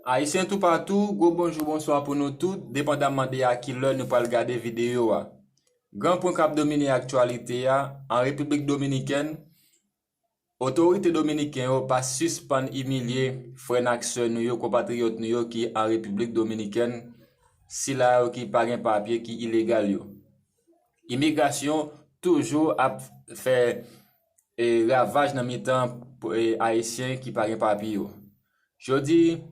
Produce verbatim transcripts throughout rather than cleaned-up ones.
Ayisyen toupatou, gwo bonjou, bonswa pou nou tout, depandamman de a ki lè nou pral gade videyo a. Gran pwen k ap domine aktyalite a, an Repiblik Dominikèn, otorite dominiken yo pa sispann imilye frè n ak sè nou yo, konpatriyòt nou yo ki an Repiblik Dominikèn, sila yo ki pa gen papye, ki ilegal yo. Imigrasyon toujou ap fè, e, ravaj nan mitan, e, Ayisyen ki pa gen papye yo. Jodi,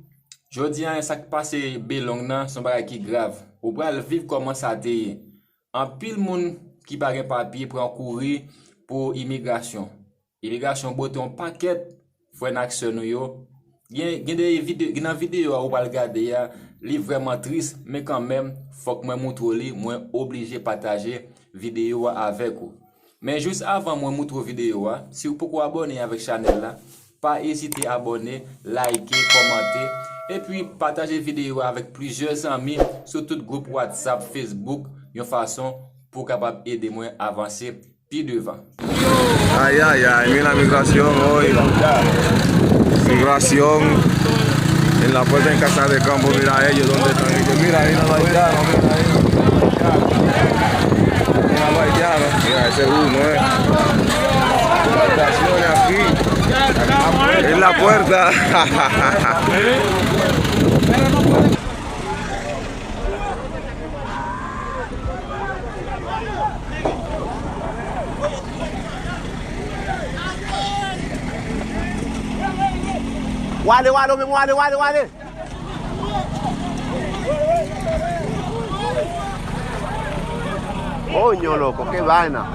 jodi a, sa k pase Belong nan, se yon bagay ki grav. Ou pral viv kòman sa te ye. Anpil moun ki pa gen papye pran kouri pou imigrasyon. Imigrasyon bote yon pakèt frè n ak sè nou yo. Gen, gen de vide-, nan videyo a ou pral gade a, li vrèman tris, men kanmenm, fòk mwen moutre w li, mwen oblije pataje videyo a avèk ou. Men jis avan mwen moutre w videyo a, si w poko abòne avèk chanèl la, pa ezite abòne, like, kòmante, epi pataje videyo a avèk plizyè zanmi sou tout gwoup WhatsApp, Facebook, yon fason pou w kapab ede mwen avanse pi devan. Ay, ay, ay, mira migración hoy. Migración en la puerta en casa de campo, mira ellos donde están ellos. Mira ahí los haitianos, mira ahí. Mira los haitianos, mira ese uno, eh. Plantaciones aquí. En la puerta. Wale, wale, ou menm, wale, wale, wale. Coño, loco, qué vaina.